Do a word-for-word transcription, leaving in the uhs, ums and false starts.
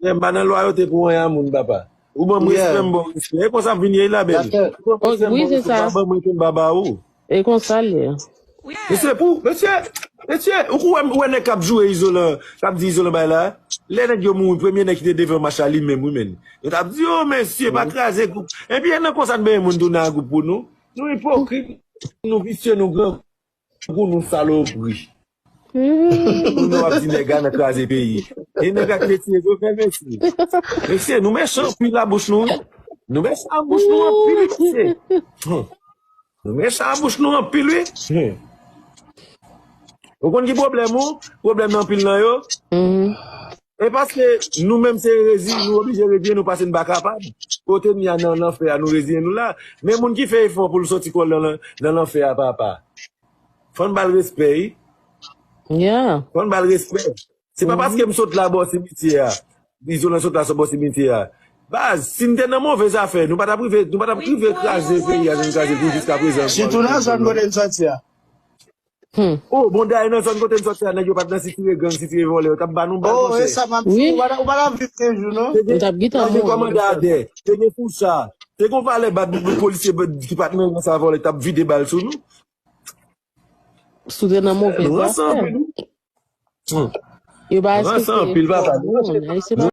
M pa nan lwayote pou anyen a moun, papa. Ou ban m respè, m ba w respè. E konsa ap vin ye la, bèl. Ou ban m respè, m ba w respè, m pa ban mwen ke m pa ba ou. E konsa l ye. Mesye, pou, mesye, mesye, ou kou wè, wè nèg k ap joure Izolan, k ap di Izolan bay la. Lè nèg yo mouri, premye nèg ki te devan mach la li menm, wi, menn. Yo t ap di, "O, mesye, pa kraze gwoup." Epi, e nan konsa n benyen moun tou nan gwoup pou nou. Nou ipokrit, nou visye, nou gran kou, nou salopri. Moun yo ap di nèg a nan kraze peyi. E nèg a ki te tire yo, fè mesye. Mesye, nou mechan anpil a bouch nou, wi. Nou mechan a bouch nou anpil, wi, mesye. Hmm. Nou mechan a bouch nou anpil, wi. Hmm. Ou konn ki pwoblèm ou? Pwoblèm nan anpil nan yo. E paske nou menm se rezi, nou oblije reziyen nou paske n pa kapab. Kote n ye a nan lanfè a, nou reziyen nou la. Men moun ki fè efò pou l soti kò l nan, nan lanfè a, papa. Fò n ba l respè, wi. Fò n ba l respè. Se pa paske m sot la bò simityè a. Izolan sot la sot bò simityè a. Baz, si n te nan move zafè, nou pa t ap rive, nou pa t ap rive kraze peyi a, jan n kraze l jiska prezan. Sitou nan zòn kote n soti a. O, bon, dayè nan zòn kote n soti a, nèg yo pa t nan sitire gang, sitire vòlè, yo t ap ba nou bal, monchè. Ou pa t ap viv ken jou, non? Te gen kòmandadè, te gen foucha, te gen valè bal, polisye ki pa t nan rans a vòlè, t ap vide bal sou nou. Si w te nan move zafè. Yo pa respekte efò moun.